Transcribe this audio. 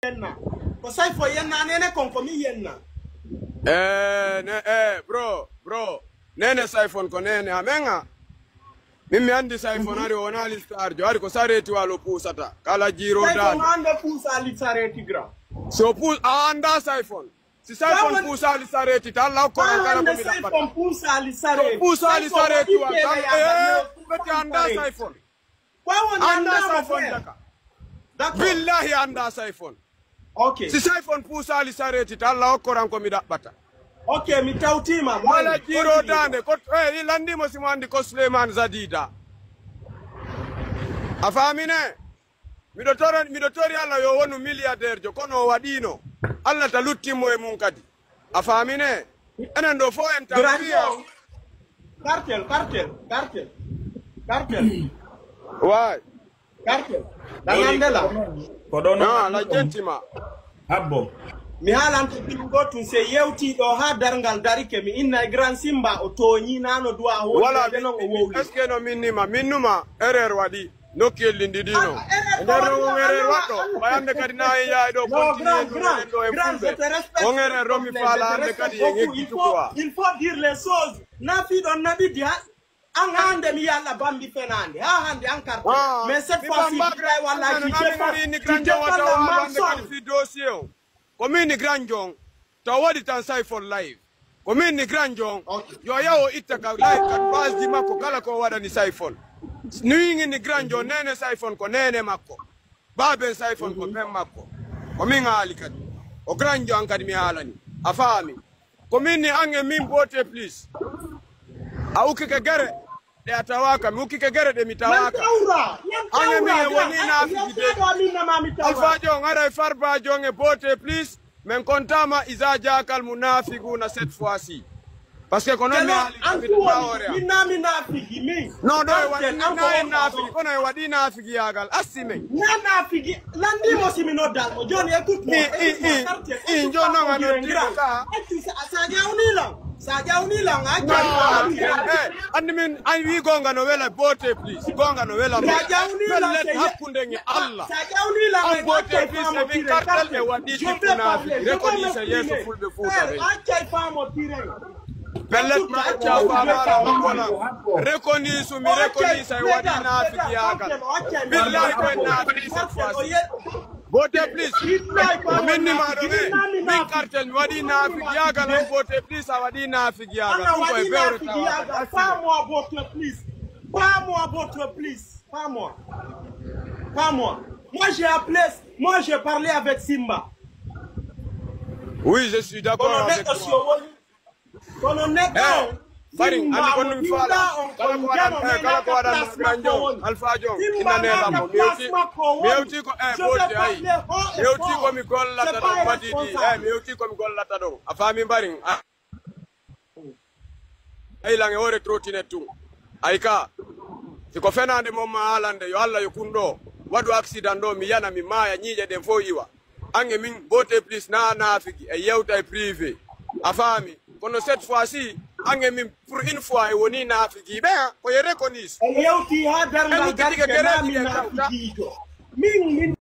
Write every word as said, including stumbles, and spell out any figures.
yenna. Ko Sayfo yenna, neene kon ko mi yenna. Eh, ne, eh, bro, bro. Neene Sayfon ko neene amen a. Min mi andi Sayfon hari o wona listarjo, hari ko sareti walo puusata. Kala jiro Sayfon dande. Hande puusali sareti gra. So puus, a anda Sayfon. Si Sayfon puusali sareti, ta Allah okkoran kala ko mi ɗaɓɓata. Sayfon puusali sareti. So puusali sareti wa, ta, eh, beti anda Sayfon. Anda Sayfon daka. D'accord. Billahi anda Sayfon. Ok. Si Sayfon puusali sareti, ta Allah okkoran ko mi ɗaɓɓata. Ok, mi tawtima. Wala jiro dande. Ko, eh, i landimo si mo andi ko Suleiman Zadida. A faamine? Miɗo tori, miɗo tori Allah yo wonu milliardaire jo, kono o waɗino. Allah ta luttimmo e mum kadi. A faamine? Enen ɗo fof en tan. Cartel, cartel, cartel, cartel. Waay. Cartel. Ɗan andela. Ko ɗon non. Ah, la jentima. Habbo. Mi haalanta ɗum ɗo tun, se yewti ɗo haa darngal darike, mi inna e Grand Simba, o tooñi, nano duwa, o wala, wonde non o wowli. Est-ce que no min nima? Min numa, erreur waɗi. Nokki elli ndi dino. E nder non on erreur waɗɗo. Ɓay hannde kadi na en yahay ɗo, continue en ɗo en fulɓe. On erreur ɗo mi faala hannde kadi en eggitu quoi. Il faut dire les choses. Na fi ɗon na ɓiddi ha. An hande mi yalla bambi fenande. Ha hande an carte. Mais cette fois-ci, billahi wallahi, tu défends, tu défends la mensonge. Fi dossier o. Ko min ni grand jon. To waɗi tan Sayfon live. Ko min ni grand jon. Yo yawo itta ka live ka base di makko kala ko waɗani Sayfon. Ni wingini grand jon nene Sayfon ko nene makko. Baaben Sayfon ko ben makko. Ko min haali kadi. O grand jon kadi mi haalani. A faami. Ko min ni an e min boote please. A ukkike gere. Ɗe a tawaaka, mi ukkike gere ɗe mi tawaaka. An e min e woni naafiki de. Alfa Jon, aray Farba Jon e boote please. Men kontaama iza jaakal munaafiguuna cette fois-ci. Parce que kono mi haali mi tawa hoore am. Min na mi naafiki, min. Non, ɗo e woni na e naafiki, kono e waɗi naafiki yaagal. Assi men. Na naafiki, landimo si mi noddal mo. Joni écoute moi. I, i, i, i, joni non a noddimo ka. Sa, sa ƴawni lan. Sa ƴawni lan, a ƴawni lan. Eh, andi min, an wi gonga no wela boote, please. Gonga no wela. Sa ƴawni lan, pellet hakkunde ngi Allah. Sa ƴawni lan, an boote, please, e min kartel e waɗi tippu naafiki. Reconnaisse yeeso fulɓe Fuuta ɓe. Pellet ma acca faamaara hakko lan. Reconnaisse mi, reconnaisse e waɗi naafiki yaagal. Billahi ko en naafiki cette fois-ci. Boote please. Ko min ni ma ɗo ne. Min kartel mi waɗi naafiki yaagal on boote please a waɗi naafiki yaagal. Ɗum ko e bewre tawa. Pas moi boote please. Pas moi boote please. Pas moi. Pas moi. Moi j'ai appelé, moi j'ai parlé avec Simba. Oui, je suis d'accord avec toi. Kono neɗɗo on, bari, andi kon ɗum faala. Kala ko waɗan, eh, kala ko waɗan Grand Jon, Alpha Jon, inna neema mo. Mi yewti, mi yewti ko, eh, boote, ay. Mi yewti ko mi gollata ɗon, Madidi, eh, mi yewti ko mi gollata ɗon. A faami, bari? Ah. Ay, lan e hoore trottinette tun. Ay ka, si ko fenaande mon ma haalande, yo Alla yo kun ɗo waɗu accident ɗo, mi yana, mi maaya, ñiiƴe ɗen fof iwa. An e min, boote please, na naafiki, e yewta e privé. A faami? Kono cette fois-ci, an e min, pour une fois, e woni naafiki. Ɓe, ko ye reconnaisse. En yewti haa darngal darngal, na mi naafikiijo. Min, min